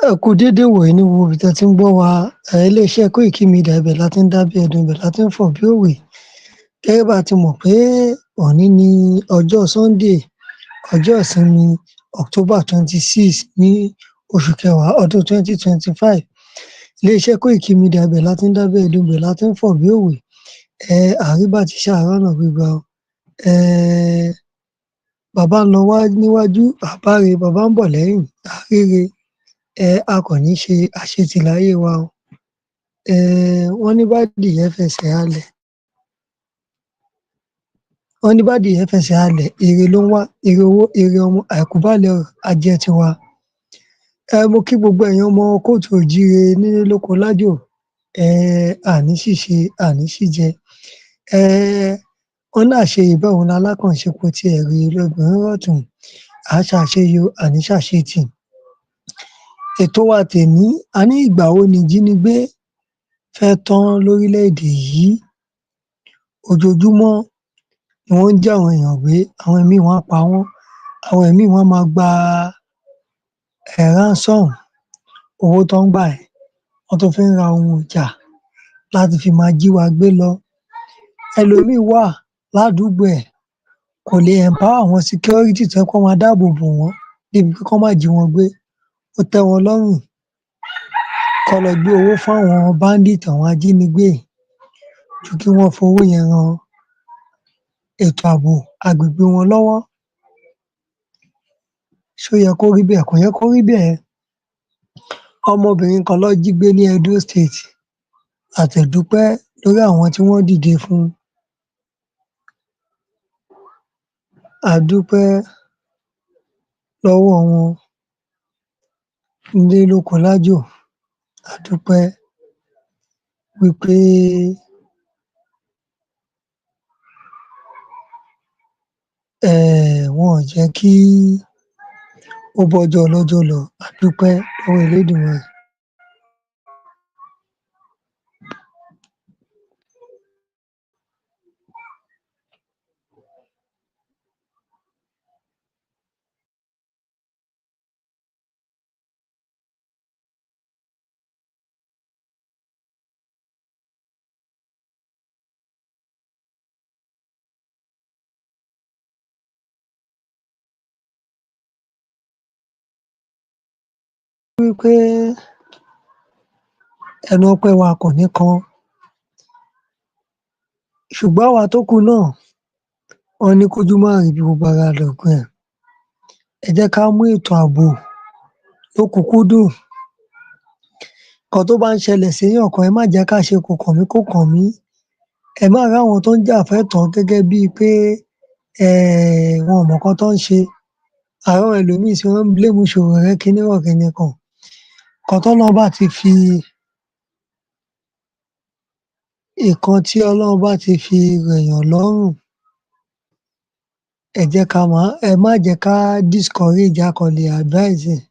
Ẹ kú déédé ìwòyí ní gbogbo ibi tẹ́ ti ń gbọ́ wa. Iléeṣẹ́ Koiki Media, ibẹ̀ la ti ń dá bí ẹdun, ibẹ̀ la ti ń fọ̀ bí òwe. Gẹ́gẹ́ bá a ti mọ̀ pé òní ní ọjọ́ Sunday, ọjọ́ ìsinmi, October 26 ní oṣù kẹwàá ọdún 2025. Iléeṣẹ́ Koiki Media, ibẹ̀ la ti ń dá bí ẹdun, ibẹ̀ la ti ń fọ̀ bí òwe. Àríbá ti ṣe àrọ́nà gbígbà o. Bàbá ń lọ wá níwájú, àbáre, bàbá ń bọ̀ lẹ́yìn, àríre. A kò ní ṣe àṣetì láyé wa o. Wọ́n ní bádìyẹ fẹsẹ̀ halẹ̀. Wọ́n ní bádìyẹ fẹsẹ̀ halẹ̀, ire ló ń wá, ire owó, ire ọmọ, àìkú baálẹ̀ ọrọ̀, á jẹ́ tiwa. Mo kí gbogbo ẹ̀yin ọmọ kóòtù òjíire nílé lóko lájò. Àní ṣìṣe, àní ṣìjẹ. Wọ́n ní àṣeyè báyìí òun lalákànṣepọ̀ tí ẹ̀ rí lóbìnrin rọ̀tún. À á ṣàṣeyẹ o, àní ṣàṣetì. Ètò wa tèní, a ní ìgbà wo ni ìjínigbé fẹ́ tán lórílẹ̀-èdè yìí? Ojoojúmọ́ ni wọ́n ń jí àwọn èèyàn gbé, àwọn míì wọ́n á pa wọ́n, àwọn míì wọ́n á máa gba ransom, owó tán ń gbà yẹn, wọ́n tún fi ń ra ohun ìjà láti fi máa jí wa gbé lọ. Ẹlòmíì wà ládùúgbò ẹ̀, kò lè empower àwọn security tó jẹ́ pé wọ́n máa dáàbò bò wọ́n débi pé kán má jí wọn gbé. Ó tẹ́ wọn lọ́rùn kán lọ gbé owó fáwọn bandit, àwọn ajínigbé yìí, ju kí wọ́n fowó yẹn ran ètò ààbò agbègbè wọn lọ́wọ́. Ṣó yẹ kó rí bẹ́ẹ̀? Kò yẹ kó rí bẹ́ẹ̀. Ọmọbìnrin kan lọ́ jí gbé ní Edo State. A tẹ̀ dúpẹ́ lórí àwọn tí wọ́n dìde fún un. A dúpẹ́ lọ́wọ́ wọn nílé lóko lájò. A dúpẹ́ wí pé wọn ò jẹ́ kí ó bọ́jọ́ ọlọ́jọ́ lọ. A dúpẹ́ lọ́wọ́ Elédùmarè. Wí pé ẹnu ọpẹ́ wa kò ní kan. Ṣùgbọ́n àwa tó kù náà, wọ́n ní kójú má ríbi, gbogbo ara lòògùn ẹ̀. Ẹ jẹ́ ká mú ètò ààbò lókùnkúndùn. Nǹkan tó bá ń ṣẹlẹ̀ séyàn kan, ẹ má jẹ́ ká ṣe kò kàn mí kò kàn mí. Ẹ má ráwọn tó ń jà fẹ́tọ̀ọ́ gẹ́gẹ́ bíi pé wọn ò mọ nǹkan tán ń ṣe. A ráwọn ẹlòmíì tí wọ́n ń blame Sowore kiní kan kiní kan. Nǹkan tọ́lọ́run bá ti fi nǹkan tí Ọlọ́run bá ti fi rọ̀yàn lọ́rùn, ẹ jẹ́ ká má ẹ má jẹ́ ká discourage, a kàn lè advise ẹ̀.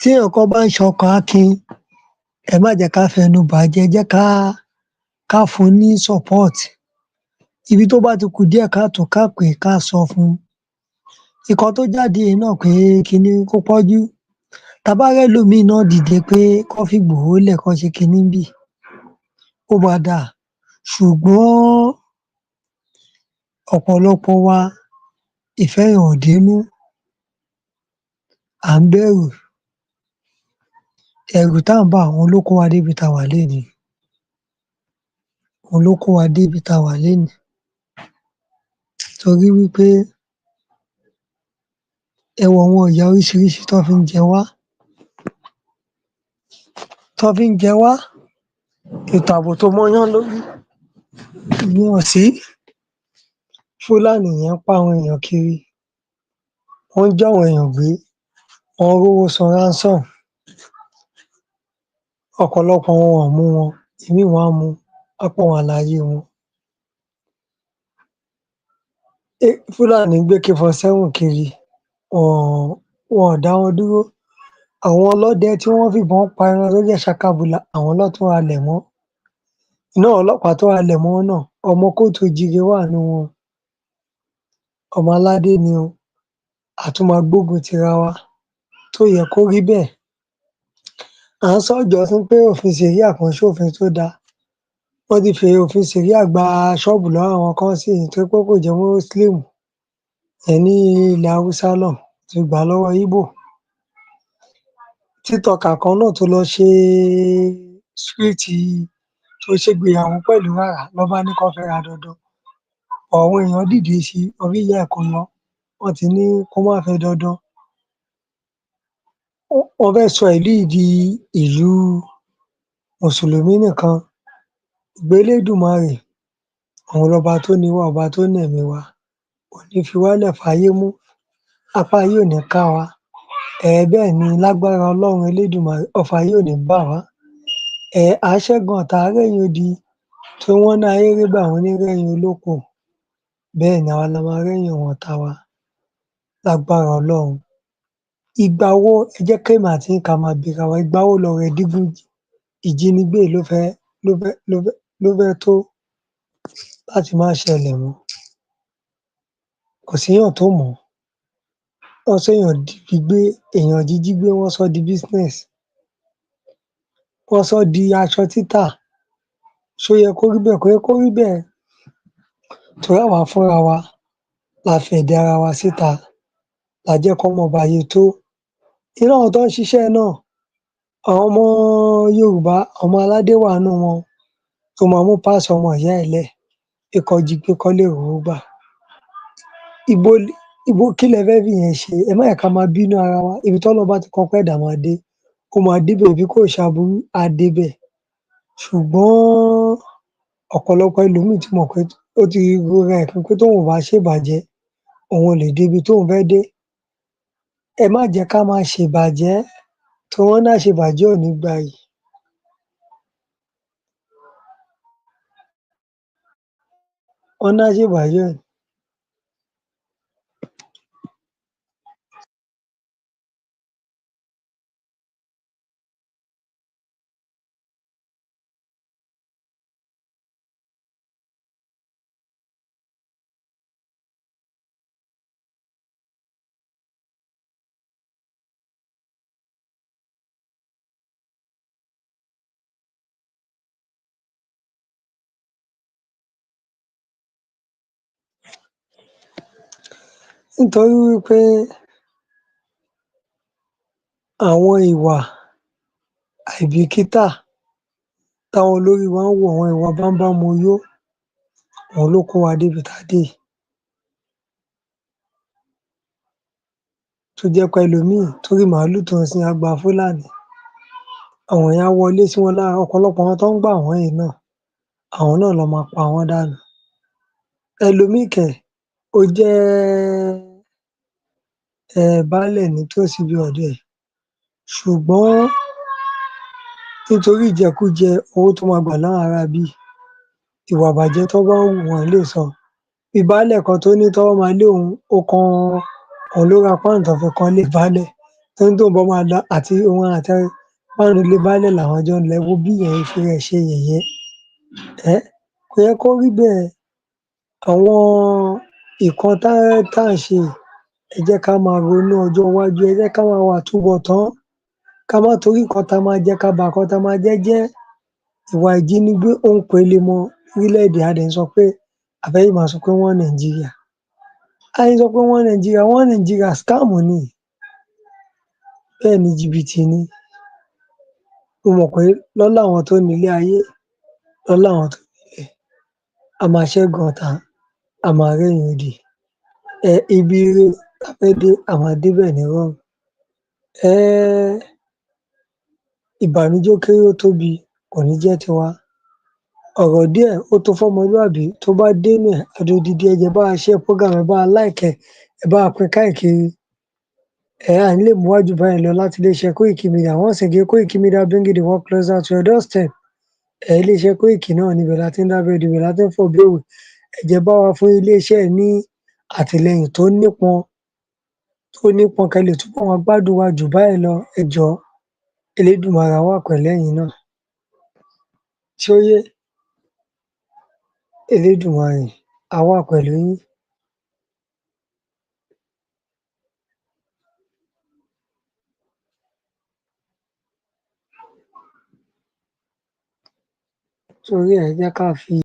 Tí èèyàn kan bá ń ṣọkàn akin, ẹ má jẹ́ ká fẹnu bà á jẹ́, ẹ jẹ́ ká fún un ní support. Ibi tó bá ti kù díẹ̀ káàtó, ká pè é, ká sọ fún un. Nǹkan tó jáde yìí náà pé kiní kó pọ́njú. Tá bá rẹ́lòmíì náà dìde pé kán fi Ìgbòho lẹ̀, kán ṣe kiní ńbì, ó máa dáa. Ṣùgbọ́n ọ̀pọ̀lọpọ̀ wa, ìfẹ́ yẹn ò dénú. À ń bẹ̀rù. Ẹ̀rù tá ń bà, òun ló kó wa débi tá wà lénìí. Òun ló kó wa débi tá wà lénìí. Torí wí pé Ẹ wo àwọn ìyà oríṣiríṣi tán fi ń jẹ wá, tán fi ń jẹ wá, ètò ààbò tó mọ́yán lórí ìyẹn ò sí. Fúlàní yẹn ń pa àwọn èèyàn kiri, wọ́n ń jí àwọn èèyàn gbé, wọ́n ń rówó san ransom. Ọ̀pọ̀lọpọ̀ wọn ò mú wọn, ìmíì wọ́n á mu, wọ́n á pọ̀ wọn láyé wọn. Fúlàní ń gbé AK-47 kiri, wọn ò dá wọn dúró. Àwọn ọlọ́dẹ tí wọ́n fìbọn pa ẹran tó jẹ́ ṣakabùlà, àwọn lọ́ tún halẹ̀ mọ́. Inú àwọn ọlọ́pàá tó halẹ̀ mọ́ náà, ọmọ kóòtù oòjíire wà nínú wọn. Ọmọ aládé ni o, a tún máa gbógun tira wa, tó yẹ kó rí bẹ́ẹ̀. À ń sọ̀jọ́ pé òfin ṣẹ̀ríà kò ń ṣòfin tó dáa. Wọ́n ti fi òfin ṣẹ̀ríà gba ṣọ́ọ̀bù lọ́wọ́ àwọn kan nísìnyí torí pé kò jẹ́ Muslim ìyẹn ní ilẹ̀ Haúsá lọ́hùn-ún, ti gbà á lọ́wọ́ Íbò. TikToker kan náà tó lọ ṣe street tó ṣègbéyàwó pẹ̀lú rárá lọ́ bá ní kán fẹ́ra dandan. Àwọn èèyàn dìde sí i, orí ìyá ẹ̀ kò lọ, wọ́n ti ní kó má fẹ́ dandan. Wọ́n fẹ́ sọ ìlú yìí di ìlú Mùsùlùmí nìkan. Ṣùgbọ́n Elédùmarè, òun lọba tó ni wá, ọba tó nẹ̀mí wa, kò ní fi wá lẹ̀ fáyé mú, apá ayé ò ní ká wa. Bẹ́ẹ̀ ni lágbára Ọlọ́run Elédùmarè, ọfà ayé ò ní bà wá. À á ṣẹ́gun ọ̀tá, á rẹ́yìn odi, torí wọ́n ní ahéré báyìí àwọn ní rẹ́yìn olóko. Bẹ́ẹ̀ ni àwa la máa rẹ́yìn àwọn ọ̀tá wa lágbára Ọlọ́run. Ìgbà wo, ẹ jẹ́ kémi àti yín ká máa bira wa, ìgbà wo lọ̀rọ̀ ìjínigbé yìí ló fẹ́ ló fẹ́ ló fẹ́ ló fẹ́ tó láti má ṣẹlẹ̀ mọ́? Kò séyàn tó mọ̀ ọ́. Wọ́n séyàn gbígbé, èèyàn jíjí gbé, wọ́n sọ́ di business. Wọ́n sọ́ di aṣọ títà. Ṣó yẹ kó rí bẹ́ẹ̀? Kò yẹ kó rí bẹ́ẹ̀. Torí àwa fúnra wa la fẹ̀dí ara wa síta, la jẹ́ kán mọ báyé tó. Irú àwọn tó ń ṣiṣẹ́ náà, àwọn ọmọ Yorùbá, ọmọ aládé wà nínú wọn tó máa mú páàsì ọmọ ìyá ẹ̀ lẹ̀ pé kán jí gbé kán lè rówó gbà. Ibo ibo kí lẹ fẹ́ fìyẹn ṣe? Ẹ má jẹ́ ká máa bínú ara wa. Ibi tọ́lọ́run bá ti kọ pé ẹ̀dá máa dé, ó máa débẹ̀ bí kò ṣaburú, á débẹ̀. Ṣùgbọ́n ọ̀pọ̀lọpọ̀ ẹlòmíì ti mọ̀ pé ó ti rora ẹ̀ pin pé tóun ò bá ṣèbàjẹ́, òun ò lè débi tóun fẹ́ dé. Ẹ má jẹ́ ká máa ṣèbàjẹ́ torí wọ́n ní àṣebàjẹ́ ò ní gbayì. Wọ́n ní àṣebàjẹ́ ò. Nítorí wí pé àwọn ìwà àìbìkítà táwọn olórí wa ń hù, àwọn ìwà báńbámoyó, òun ló kó wa débi tá a dé yìí. Tó jẹ́ pé ẹlòmíì torí màálù tó ń sìn á gba Fúlàní. Àwọn yẹn á wọlé sí wọn lára, ọ̀pọ̀lọpọ̀ àwọn tó ń gbà wọ́n yìí náà, àwọn náà lọ́ máa pa wọ́n dànù. Ẹlòmíì kẹ̀, ó jẹ́ baálẹ̀ nítòsí ibi ọ̀dọ̀ ẹ̀, ṣùgbọ́n nítorí ìjẹkújẹ owó tó máa gbà láwọn aráabí, ìwà ìbàjẹ́ tán bá hù wọn ò lè sọ. Bí baálẹ̀ kan tó ní tán bá máa lé òun, ó kan òun ló ra páànù tán fi kanlé baálẹ̀, tó ní tóun bá máa lọ àti òun àti páànù ilé baálẹ̀ làwọn jọ ń lọ. Ẹ wo bí ìyẹn ṣe fi rẹ̀ ṣe yẹ̀yẹ́. Kò yẹ kó rí bẹ́ẹ̀. Àwọn nǹkan tá à ń ṣe yìí, ẹ jẹ́ ká máa ronú ọjọ́ iwájú, ẹ jẹ́ ká máa wo àtúbọ̀tán, ká má torí nǹkan tá máa jẹ ká ba nǹkan tá máa jẹ jẹ́. Ìwà ìjínigbé ó ń pele mọ lórílẹ̀-èdè, a dẹ̀ ń sọ pé a fẹ́ yé máa sọ pé one Nigeria. A yé sọ pé one Nigeria, one Nigeria scam ni. Bẹ́ẹ̀ ni jìbìtì ni. Mo mọ̀ pé lọ́lá àwọn tó nílé ayé, lọ́lá àwọn tó nílẹ̀, a máa ṣẹ́gun ọ̀tá, a máa rẹ́yìn odi. Ibi ire tá a fẹ́ dé, a máa débẹ̀ nírọ̀rùn. Ìbànújẹ́ ó kéré ó tóbi kò ní jẹ́ tiwa. Ọ̀rọ̀ díẹ̀ ó tó fọ́mọlúàbí, tó bá dénú ẹ̀ á dodidi. Ẹ jọ̀ọ́, ẹ bá wa share program, ẹ bá wa like ẹ̀, ẹ bá wa pín káàkiri. À ní lè mú wá jù báyìí lọ láti iléeṣẹ́ Koiki Media. Once again, Koiki Media, bringing the world closer to your doorstep. Iléeṣẹ́ Koiki náà níbẹ̀ la ti ń dábẹ́ ẹdun, ibẹ̀ la ti ń fọ̀ bí òwe. Ẹ jọ̀ọ́, ẹ bá wa fún iléeṣẹ́ yìí ní àtìlẹyìn tó nípọn, tó nípọn, kẹ́ lè túbọ̀ máa gbádùn wa jù báyìí lọ. Ẹ jọ̀ọ́, Elédùmarè á wà pẹ̀lú ẹ̀yin náà. Ṣó yé? Elédùmarè á wà pẹ̀lú yín. Torí ẹ̀, ẹ jẹ́ ká fi